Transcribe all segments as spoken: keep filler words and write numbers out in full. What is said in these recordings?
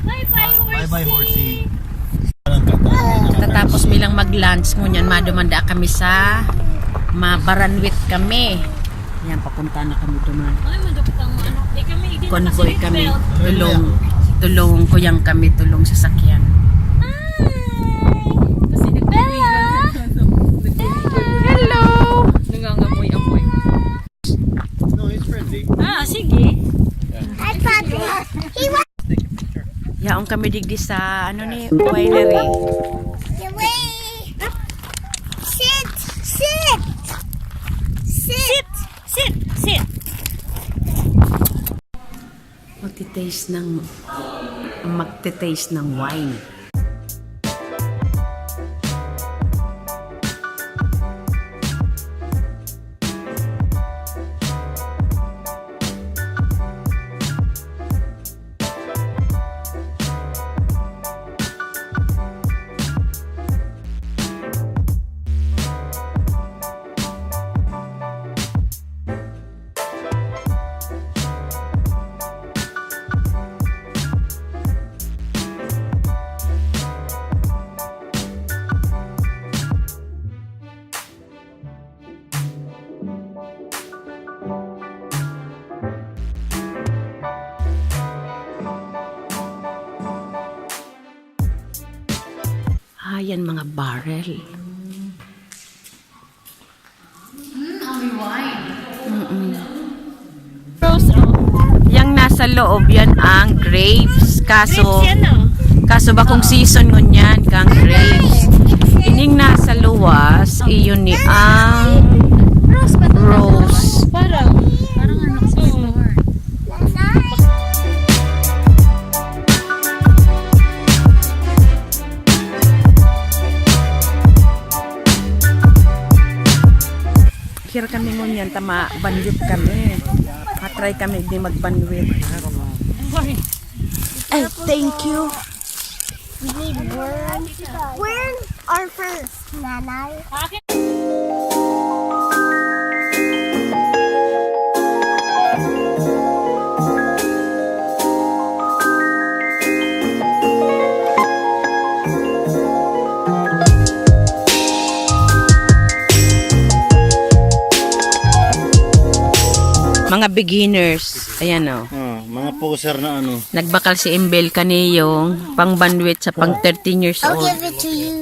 Bye-bye, horsey. Tatapos mi lang mag-lunch ngunyan, madumanda kami sa Mabaranwit kami. Yan, papunta na kami duman. Ay, madukot ang ano. Di kami, di na Convoy kasi kami. Tulong, tulong ko yan kami, tulong sasakyan. Hi! Kasi nagpipigil. Hello! Nangangamoy-amoy. No, he's friendly. Ah, sige. Hi, Papi. He wa- Yaon kami digdi sa, ano ni, winery. Wait. Sit! Sit! Sit! Sit! Sit! Magte-taste ng, magte-taste ng wine. Ah, yan mga barrel. Mm, amoy wine. Mm-mm. Rose, oh. Yang nasa loob, yan ang grapes. Kaso, Grapes yan, oh. Kaso bakong season ngunyan kang grapes. Ining nasa luwas, iyon ni ang Rose ba to? Rose. Parang, parang ano kasi store. Here kami ngunyan, tama, banwit kami. Matry kami di magbanwit. Ay, thank you. We need worms. Worms are first, Nanay. Mga beginners. Ayan, oh. Ah, mga poser na ano. Nagbakal si Embel kaniyong pang-banwit sa pang thirteen years I'll old. Give it to you.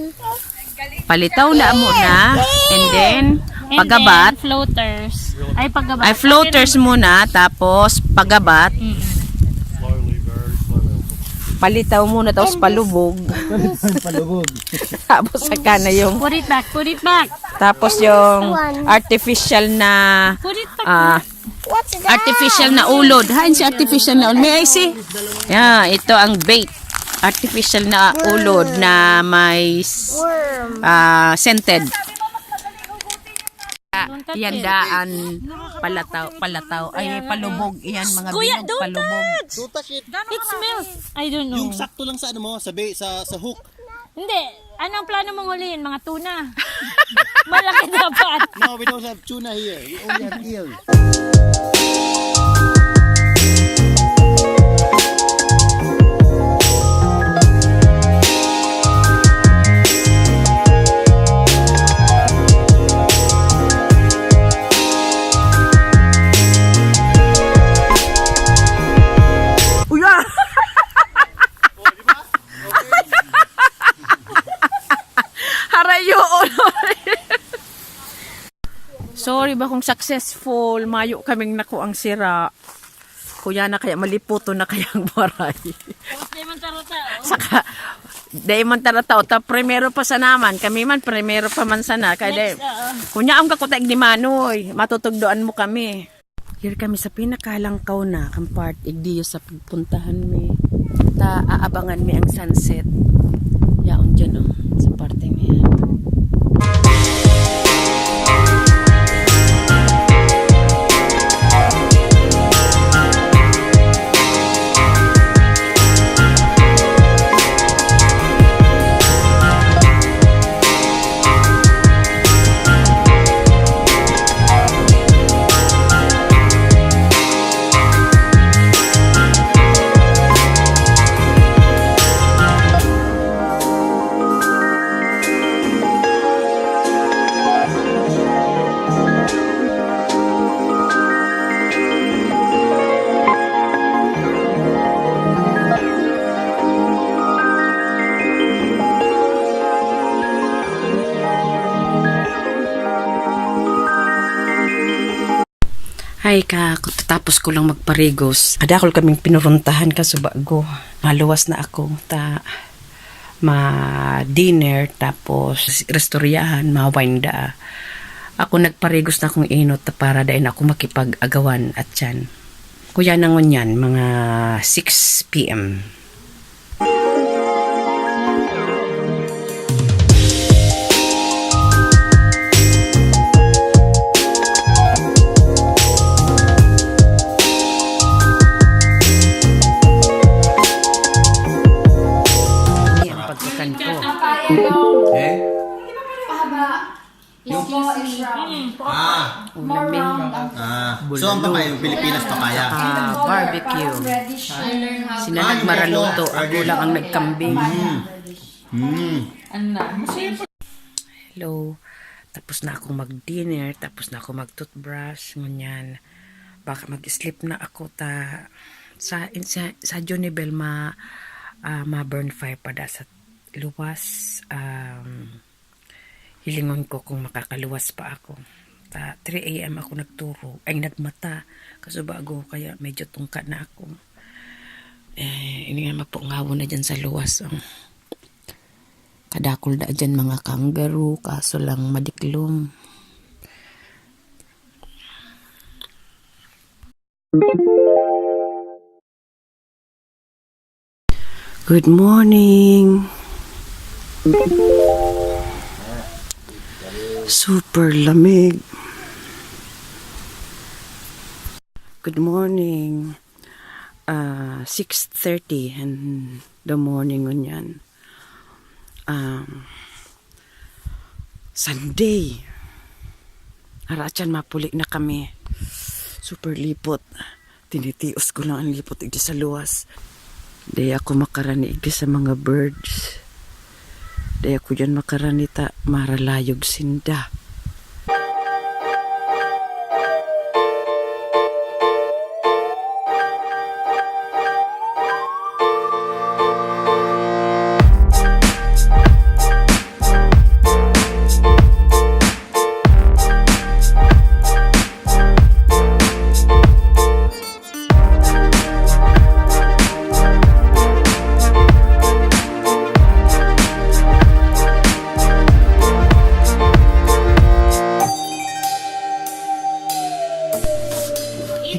Palitaw na muna. And then, And pagabat. Then, floaters. Ay, pagabat. Ay, floaters muna, tapos pagabat. Mm-mm. Palitaw muna, tapos palubog. Palubog. Tapos saka na yung Put it back, put it back. Tapos yung One. Artificial na, Put it back. Ah, What's that? Artificial na ulod. Hain si artificial na ulod. May I see? Yeah, ito ang bait. Artificial na ulod na may s- Worm. Ah, scented. Don't touch Yan it. Daan palataw, palataw. Ay, palubog. Iyan, mga Kuya, bilog, don't palubog. Touch! Don't touch it. It smells. I don't know. Yung sakto lang sa ano mo, sabi, sa, sa hook. Hindi. Anong plano mong hulihin? Mga tuna? Malaki dapat. No, we don't have tuna here. We only have eel. Uy, ah! Harayo, oh, Lord. Sorry ba kung successful, mayo kaming nakuang sira. Kuya na kaya maliputo na kaya ang baray. Tapos di man tarata, oh. Saka, di man tarata, oh. Ta, primero pa sa naman. Kami man, primero pa man sana. Kaya di, Next, oo. Kunya ang kakutay ni Manoy, matutugdoan mo kami. Here kami sa pinakalangkaw na kang part, igdiyo sa pagpuntahan mi. Ta aabangan mi ang sunset. Yaon dyan, oh, sa parte niya. Ay ka, katatapos ko lang magparigos. Adakol kaming pinuruntahan kaso bago. Maluwas na ako. Ta, ma-dinner, tapos restoryahan, ma-wine da. Ako nagparigos na akong inot para dai na ako makipag-agawan at yan. Kuya na ngunyan, mga six p m. Ini ang pagkakan ko. Eh? Yung Ah, ah. So, ang papaya, yung Pilipinas papaya. Ah, barbecue. Sina Ah, yung nagmaraluto, itlog. Ako lang ang nagkambing. Mm. Mm. Hello. Tapos na akong mag-dinner, tapos na ako mag-toothbrush, ngunyan. Baka mag-sleep na ako ta sa, sa, sa Junibel ma, ah, ma-burn fire pa da sa luwas. Um, Hilingon ko kung makakaluwas pa ako. Ta, three a m ako nagturo, ay nagmata. Kaso bago, kaya medyo tungka na ako. Eh, ini nga mapungawon na dyan sa luwas. Ang kadakol na dyan mga kangaroo, kaso lang madiklom. Good morning. Super lamig. Good morning. Ah, six thirty in the morning ngunyan. Um, Sunday. Aratyan, mapuli na kami. Super lipot. Tinitios ko lang ang lipot igdi sa luwas. Di ako makarani igdi sa mga birds. Di ako dyan makarani ta maralayog sinda.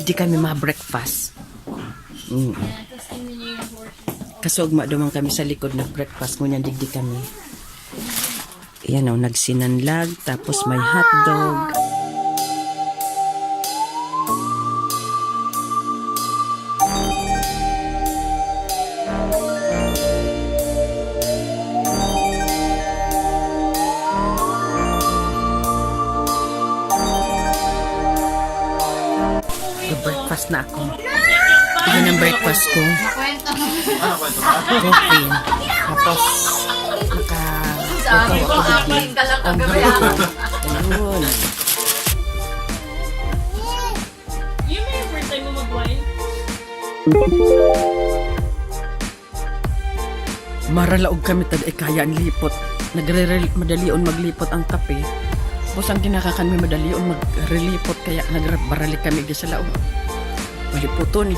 Hindi kami ma-breakfast. Mm. Kasugma duman kami sa likod nag-breakfast, ngunyan digdi kami. Ayan o, nagsinanlag, tapos may hotdog. Nag-breakfast na ako. Yan ang breakfast ko. Coffee. Tapos, naka-, ikaw ako digdi. Ang breakfast. Ayun. Yun na yung first time mo mag-wine? Maralaog kami ta dai kaya an lipot. Nagre-, madalion maglipot ang kape. Tapos ang ginakakan mi madalion magrelipot, kaya nagbaralik kami di sa laog. Malipoton.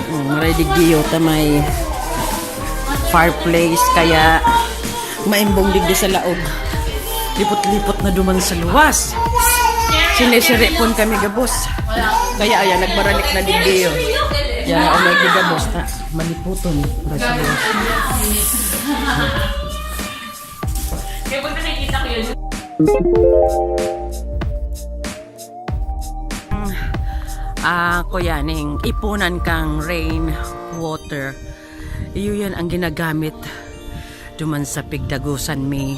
Oh, maray digdi ta may fireplace, kaya maimbong digdi sa laog. Lipot-lipot na duman sa luwas. Sinisiripon kami gabos. Kaya ayan, nagbaralik na digdi. Yan ang may gabos. Ta, malipoton. Basta luwas. Kaya pag nakikita ko yun. Ah, kuya, ning ipunan kang rain water. Iyo yan ang ginagamit duman sa pigdagusan mi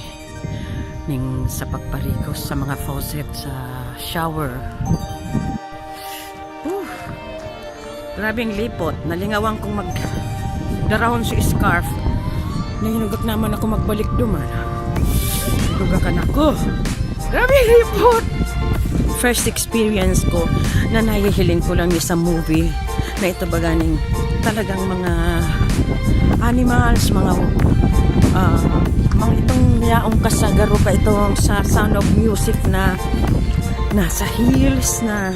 ning sa pagparigos sa mga faucet sa shower. Whew. Grabeng lipot. Nalingawan kong mag-, darahon si scarf. Nahinugot naman ako magbalik duman. Dugakan ako. Grabe lipot! First experience ko na nahihiling ko lang ni sa movie na ito ba ganing talagang mga animals, mga, ah, mga itong yaong kasagaro pa itong sa Sound of Music na nasa hills na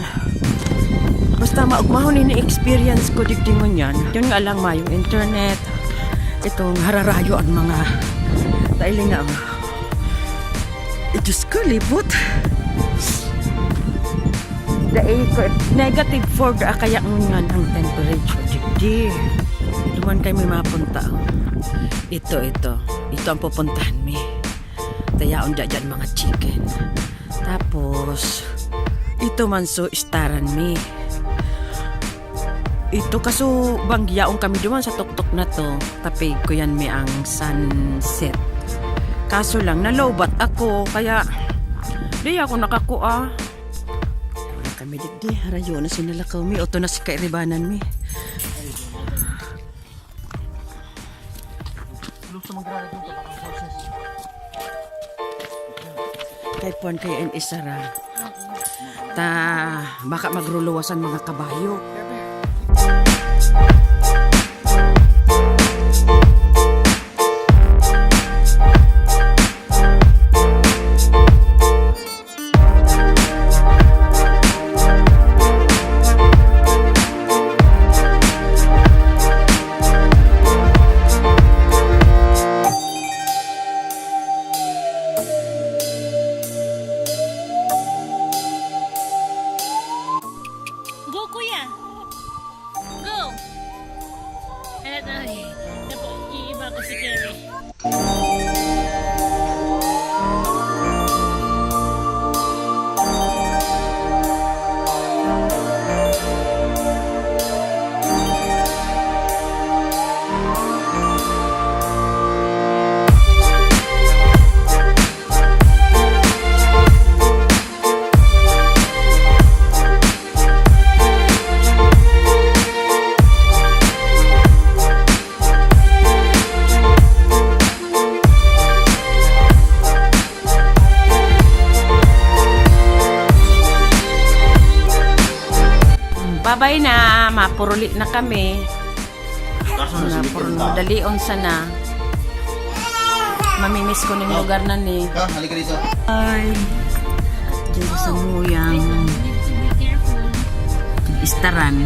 basta maugmahon ini experience ko digdi ngunyan. Yun nga lang, mayong internet, itong hararayo ang mga tailinga. Eh, Diyos ko, libot. Dai ko, negative four da kaya ngunyan ang temperature digdi. Duman kay may mapunta. Ito, ito. Ito ang pupuntahan mi. Tayaon da dyan mga chicken. Tapos, ito man so istaran mi. Ito kaso banggiyaon kami duman sa tuktok na to. Tapig ko yan mi ang sunset. Kaso lang, nalobat ako. Kaya, di ako nakakua. Wala kami digdi. Harayo na sinalakaw mi. Oto na si kairibanan mi. Kay puan kay en isara. Ta, baka magruluwasan mga kabayo. Go, kuya! Go! Ayan, ay. Naku, iiba ko si Kerry. Babay na, mapuruli na kami. Napuruli, dalion sana. Mamimiss ko ning lugar na ni. Ka, halika dito. Ay, diyan sa muyang istaran.